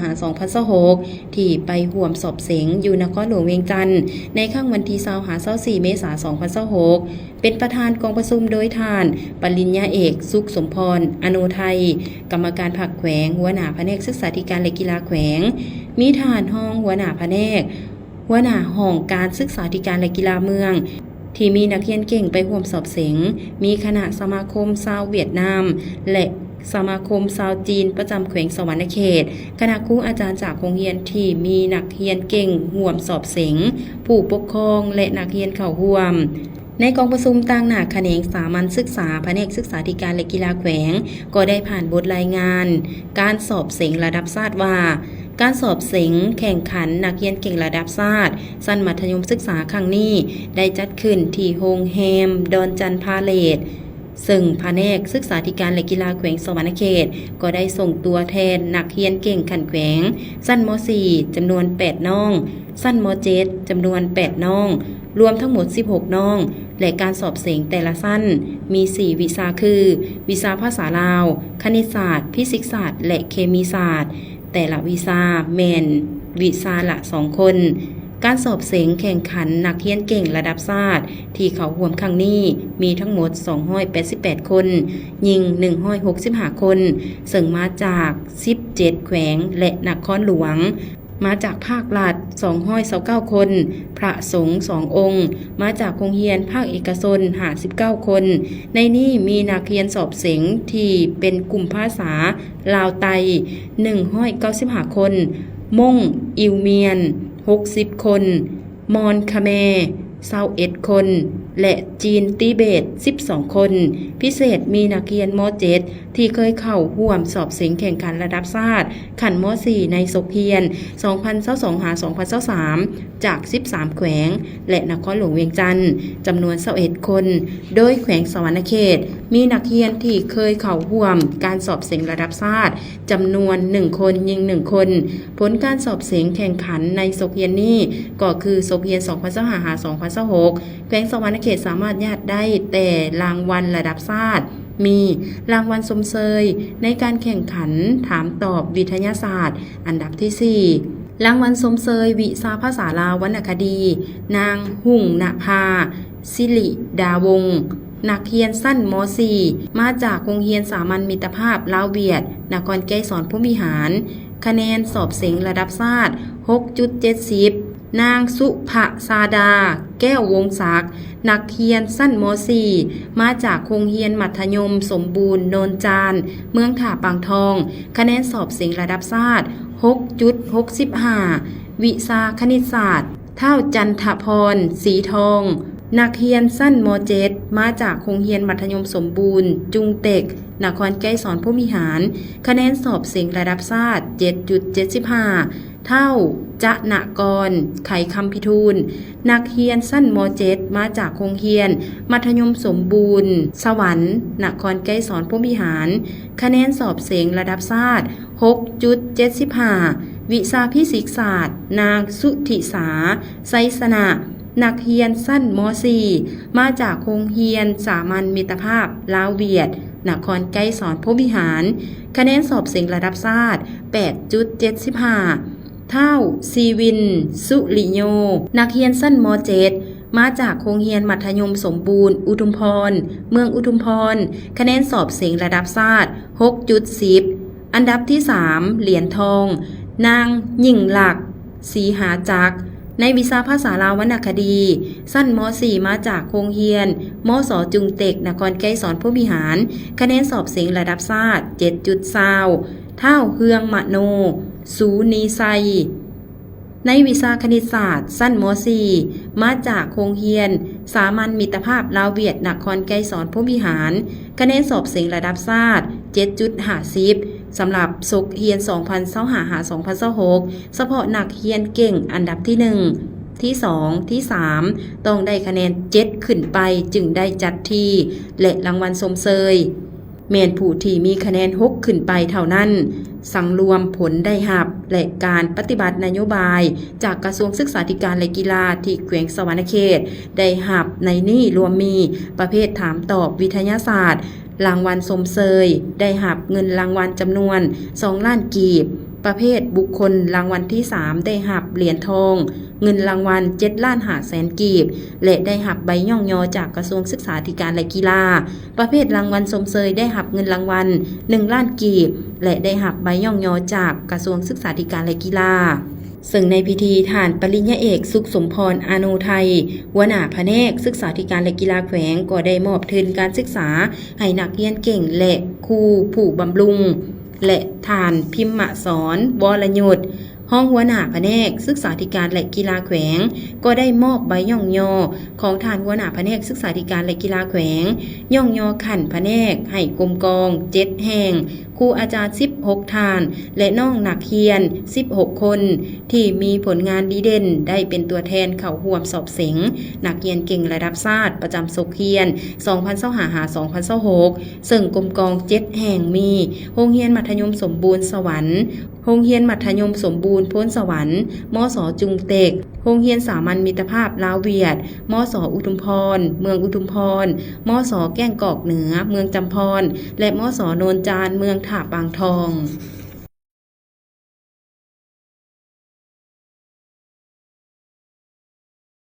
ຫາສອງພັນຊາວຫົກ ທີ່ໄປຮ່ວມສອບເສັງຢູ່ນະຄອນຫຼວງວຽງຈັນ ໃນຄັ້ງວັນທີຊາວຫາຊາວສີ່ ເມສາ ສອງພັນຊາວຫົກ ເປັນປະທານກອງປະຊຸມໂດຍທ່ານ ປະລິນຍາເອກ ສຸກສົມພອນ ອະໂນໄທ ກຳມະການພັກແຂວງ, ຫົວໜ້າພະແນກສຶກສາທິການ ແລະ ກິລາແຂວງ, ມີທ່ານຮອງຫົວໜ້າພະແນກ, ຫົວໜ້າຫ້ອງການສຶກສາທິການ ແລະ ກິລາເມືອງ ທີ່ມີນັກຮຽນເກັ່ງໄປຮ່ວມສອບເສັງ, ມີຄະນະສະມາຄົມຊາວຫວຽດນາມ ແລະ ສະມາຄົມຊາວຈີນປະຈຳແຂວງສະຫວັນນະເຂດ, ຄະນະຄູອາຈານຈາກໂຮງຮຽນທີ່ມີນັກຮຽນເກັ່ງຮ່ວມສອບເສັງ, ຜູ້ປົກຄອງ ແລະ ນັກຮຽນເຂົ້າຮ່ວມ. ໃນກອງປະຊຸມ, ຕາງໜ້າຂະແໜງສາມັນສຶກສາ ພະແນກສຶກສາທິການ ແລະ ກິລາແຂວງ ກໍໄດ້ຜ່ານບົດລາຍງານການສອບເສັງລະດັບຊາດວ່າ ການສອບເສັງແຂ່ງຂັນນັກຮຽນເກັ່ງລະດັບຊາດ ຊັ້ນມັດທະຍົມສຶກສາຄັ້ງນີ້ ໄດ້ຈັດຂຶ້ນທີ່ໂຮງແຮມດອນຈັນພາເລດ, ເຊິ່ງພະແນກສຶກສາທິການ ແລະ ກິລາແຂວງສະຫວັນນະເຂດ ກໍໄດ້ສົ່ງຕົວແທນນັກຮຽນເກັ່ງຂັ້ນແຂວງ ຊັ້ນ ມ.ສີ່ ຈຳນວນ ແປດ ນ້ອງ, ຊັ້ນ ມ.ເຈັດ ຈຳນວນ ແປດ ນ້ອງ, ລວມທັງໝົດ ສິບຫົກ ນ້ອງ ແລະ ການສອບເສັງແຕ່ລະຊັ້ນມີ ສີ່ ວິຊາ ຄື ວິຊາພາສາລາວ, ຄະນິດສາດ, ຟີຊິກສາດ ແລະ ເຄມີສາດ. ແຕ່ລະວິຊາແມ່ນວິຊາລະສອງຄົນ. ການສອບເສັງແຂ່ງຂັນນັກຮຽນເກັ່ງລະດັບຊາດທີ່ເຂົ້າຮ່ວມຄັ້ງນີ້ມີທັງໝົດ ສອງຮ້ອຍແປດສິບແປດ ຄົນ, ຍິງ ໜຶ່ງຮ້ອຍຫົກສິບຫ້າ ຄົນ, ເຊິ່ງມາຈາກ ສິບເຈັດ ແຂວງ ແລະ ນະຄອນຫຼວງ. ມາຈາກພາກລັດ ສອງຮ້ອຍຊາວເກົ້າ ຄົນ, ພະສົງ ສອງ ອົງ, ມາຈາກໂຮງຮຽນພາກເອກະຊົນ ຫ້າສິບເກົ້າ ຄົນ. ໃນນີ້ມີນັກຮຽນສອບເສັງທີ່ເປັນກຸ່ມພາສາລາວໃຕ້ ໜຶ່ງຮ້ອຍເກົ້າສິບຫ້າ ຄົນ, ມົ້ງ, ອິວມຽນ ຫົກສິບ ຄົນ, ມອນ, ຂະແມ ຊາວເອັດ ຄົນ ແລະ ຈີນ, ຕີເບດ ສິບສອງ ຄົນ. ພິເສດມີນັກຮຽນ ມ.ເຈັດ ທີ່ເຄີຍເຂົ້າຮ່ວມສອບເສັງແຂ່ງຂັນລະດັບຊາດຂັ້ນ ມ.ສີ່ ໃນສົກຮຽນ ສອງພັນຊາວສອງ ຫາ ສອງພັນຊາວສາມ ຈາກ ສິບສາມ ແຂວງ ແລະ ນະຄອນຫຼວງວຽງຈັນ ຈຳນວນ ຊາວເອັດ ຄົນ, ໂດຍແຂວງສະຫວັນນະເຂດມີນັກຮຽນທີ່ເຄີຍເຂົ້າຮ່ວມການສອບເສັງລະດັບຊາດ ຈຳນວນ ໜຶ່ງ ຄົນ, ຍິງ ໜຶ່ງ ຄົນ. ຜົນການສອບເສັງແຂ່ງຂັນໃນສົກຮຽນນີ້ກໍຄື ສົກຮຽນ ສອງພັນຊາວຫ້າ ຫາ ສອງພັນຊາວຫົກ ແຂວງສະຫວັນນະເຂດສາມາດຍາດໄດ້ແຕ່ລາງວັນລະດັບຊາດ, ມີລາງວັນຊົມເຊີຍໃນການແຂ່ງຂັນຖາມຕອບວິທະຍາສາດ ອັນດັບທີ ສີ່, ລາງວັນຊົມເຊີຍວິຊາພາສາລາວວັນນະຄະດີ ນາງ ຮຸ່ງນະພາ ສິລິດາວົງ, ນັກຮຽນຊັ້ນ ມ.ສີ່ ມາຈາກໂຮງຮຽນສາມັນມິດຕະພາບລາວ-ຫວຽດ ນະຄອນໄກສອນ ພົມວິຫານ, ຄະແນນສອບເສັງລະດັບຊາດ ຫົກຈຸດເຈັດສິບ, ນາງ ສຸພະຊາດາ ແກ້ວວົງສັກ, ນັກຮຽນຊັ້ນ ມ.ສີ່ ມາຈາກໂຮງຮຽນມັດທະຍົມສົມບູນໂນນຈານ ເມືອງທ່າປາງທອງ, ຄະແນນສອບເສັງລະດັບຊາດ ຫົກຈຸດຫົກສິບຫ້າ, ວິຊາຄະນິດສາດ. ທ້າວ ຈັນທະພອນ ສີທອງ, ນັກຮຽນຊັ້ນ ມ.ເຈັດ ມາຈາກໂຮງຮຽນມັດທະຍົມສົມບູນຈຸງເຕັກ ນະຄອນໄກສອນ ພົມວິຫານ, ຄະແນນສອບເສັງລະດັບຊາດ ເຈັດຈຸດເຈັດສິບຫ້າ. ທ້າວ ຈະນະກອນ ໄຂຄຳພິທູນ, ນັກຮຽນຊັ້ນ ມ.ເຈັດ ມາຈາກໂຮງຮຽນມັດທະຍົມສົມບູນສະຫວັນ ນະຄອນໄກສອນ ພົມວິຫານ, ຄະແນນສອບເສັງລະດັບຊາດ ຫົກຈຸດເຈັດສິບຫ້າ, ວິຊາຟີຊິກສາດ, ນາງ ສຸທິສາ ໄຊຊະນະ, ນັກຮຽນຊັ້ນ ມ.ສີ່ ມາຈາກໂຮງຮຽນສາມັນມິດຕະພາບລາວ-ຫວຽດ ນະຄອນໄກສອນ ພົມວິຫານ, ຄະແນນສອບເສັງລະດັບຊາດ ແປດຈຸດເຈັດສິບຫ້າ. ທ້າວ ຊີວິນ ສຸລິໂຍ, ນັກຮຽນຊັ້ນ ມ.ເຈັດ ມາຈາກໂຮງຮຽນມັດທະຍົມສົມບູນອຸທຸມພອນ ເມືອງອຸທຸມພອນ, ຄະແນນສອບເສັງລະດັບຊາດ ຫົກຈຸດສິບ. ອັນດັບທີສາມ ຫຼຽນທອງ ນາງ ຍິ່ງລັກ ສີຫາຈັກ, ໃນວິຊາພາສາລາວວັນນະຄະດີ, ຊັ້ນ ມ.ສີ່ ມາຈາກໂຮງຮຽນ ມສ ຈຸງເຕັກ ນະຄອນໄກສອນ ພົມວິຫານ, ຄະແນນສອບເສັງລະດັບຊາດ ເຈັດຈຸດຊາວ. ທ້າວ ເຮືອງມະໂນ ສູນີໄຊ, ໃນວິຊາຄະນິດສາດ ຊັ້ນ ມ.ສີ່ ມາຈາກໂຮງຮຽນສາມັນມິດຕະພາບລາວ-ຫວຽດ ນະຄອນໄກສອນ ພົມວິຫານ, ຄະແນນສອບເສັງລະດັບຊາດ ເຈັດຈຸດຫ້າສິບ. ສຳລັບສົກຮຽນ ສອງພັນຊາວຫ້າ ຫາ ສອງພັນຊາວຫົກ ສະເພາະນັກຮຽນເກັ່ງອັນດັບທີໜຶ່ງ, ທີສອງ, ທີສາມ ຕ້ອງໄດ້ຄະແນນເຈັດຂຶ້ນໄປ ຈຶ່ງໄດ້ຈັດທີ່ ແລະ ລາງວັນຊົມເຊີຍ ແມ່ນຜູ້ທີ່ມີຄະແນນຫົກຂຶ້ນໄປເທົ່ານັ້ນ. ສັງລວມຜົນໄດ້ຮັບ ແລະ ການປະຕິບັດນະໂຍບາຍຈາກກະຊວງສຶກສາທິການ ແລະ ກິລາ ທີ່ແຂວງສະຫວັນນະເຂດໄດ້ຮັບໃນນີ້ລວມມີ ປະເພດຖາມຕອບວິທະຍາສາດ, ລາງວັນຊົມເຊີຍ ໄດ້ຮັບເງິນລາງວັນຈຳນວນ ສອງລ້ານ ກີບ, ປະເພດບຸກຄົນ ລາງວັນທີສາມ ໄດ້ຮັບຫຼຽນທອງ ເງິນລາງວັນ ເຈັດລ້ານຫ້າແສນກີບ ແລະ ໄດ້ຮັບໃບຍ້ອງຍໍຈາກກະຊວງສຶກສາທິການ ແລະ ກິລາ. ປະເພດລາງວັນຊົມເຊີຍ ໄດ້ຮັບເງິນລາງວັນ ໜຶ່ງລ້ານກີບ ແລະ ໄດ້ຮັບໃບຍ້ອງຍໍຈາກກະຊວງສຶກສາທິການ ແລະ ກິລາ. ເຊິ່ງໃນພິທີ ທ່ານປະລິນຍາເອກ ສຸກສົມພອນ ອາໂນໄທ ຫົວໜ້າພະແນກສຶກສາທິການ ແລະ ກິລາແຂວງ ກໍໄດ້ມອບທຶນການສຶກສາໃຫ້ນັກຮຽນເກັ່ງ ແລະ ຄູຜູ້ບຳລຸງ ແລະ ທ່ານ ພິມມະສອນ ວໍລະຍຸດ ຮອງຫົວໜ້າພະແນກສຶກສາທິການ ແລະ ກິລາແຂວງ ກໍໄດ້ມອບໃບຍ້ອງຍໍຂອງທ່ານຫົວໜ້າພະແນກສຶກສາທິການ ແລະ ກິລາແຂວງ, ຍ້ອງຍໍຂັ້ນພະແນກໃຫ້ກົມກອງເຈັດແຫ່ງ, ຄູອາຈານສິບຫົກທ່ານ ແລະ ນ້ອງນັກຮຽນສິບຫົກຄົນ ທີ່ມີຜົນງານດີເດັ່ນ ໄດ້ເປັນຕົວແທນເຂົ້າຮ່ວມສອບເສັງນັກຮຽນເກັ່ງລະດັບຊາດ ປະຈຳສົກຮຽນ ສອງພັນຊາວຫ້າ ຫາ ສອງພັນຊາວຫົກ ເຊິ່ງກົມກອງເຈັດແຫ່ງມີ ໂຮງຮຽນມັດທະຍົມສົມບູນສະຫວັນ, ໂຮງຮຽນມັດທະຍົມສົມບູນໂພນສະຫວັນ, ມສ ຈຸງເຕັກ, ໂຮງຮຽນສາມັນມິດຕະພາບລາວຫວຽດ, ມສ ອຸທຸມພອນ ເມືອງອຸທຸມພອນ, ມສ ແກ້ງກອກເໜືອ ເມືອງຈຳພອນ ແລະ ມສ ໂນນຈານ ເມືອງທ່າປາງທອງ.